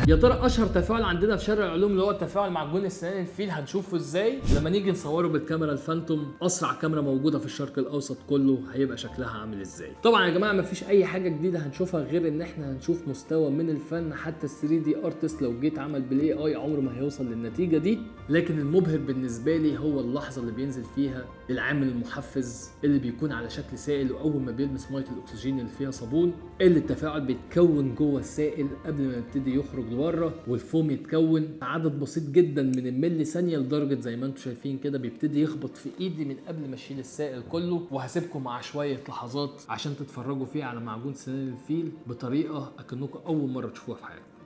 يا ترى اشهر تفاعل عندنا في شارع العلوم اللي هو التفاعل معجون السنان الفيل هنشوفه ازاي لما نيجي نصوره بالكاميرا الفانتوم، اسرع كاميرا موجودة في الشرق الاوسط كله، هيبقى شكلها عامل ازاي؟ طبعا يا جماعة مفيش اي حاجة جديدة هنشوفها غير ان احنا هنشوف مستوى من الفن حتى ال 3D artist لو جيت عمل بال AI عمره ما هيوصل للنتيجة دي. لكن المبهر بالنسبة لي هو اللحظة اللي بينزل فيها العامل المحفز اللي بيكون على شكل سائل، واول ما بيلمس مية الاكسجين اللي فيها صابون اللي التفاعل بيتكون جوه السائل قبل ما يبتدي يخرج لبره، والفوم يتكون عدد بسيط جدا من الملي ثانيه، لدرجة زي ما انتم شايفين كده بيبتدي يخبط في ايدي من قبل ما اشيل السائل كله. وهسيبكم مع شوية لحظات عشان تتفرجوا فيها على معجون سنان الفيل بطريقة اكنكم اول مرة تشوفوها في حياتكم.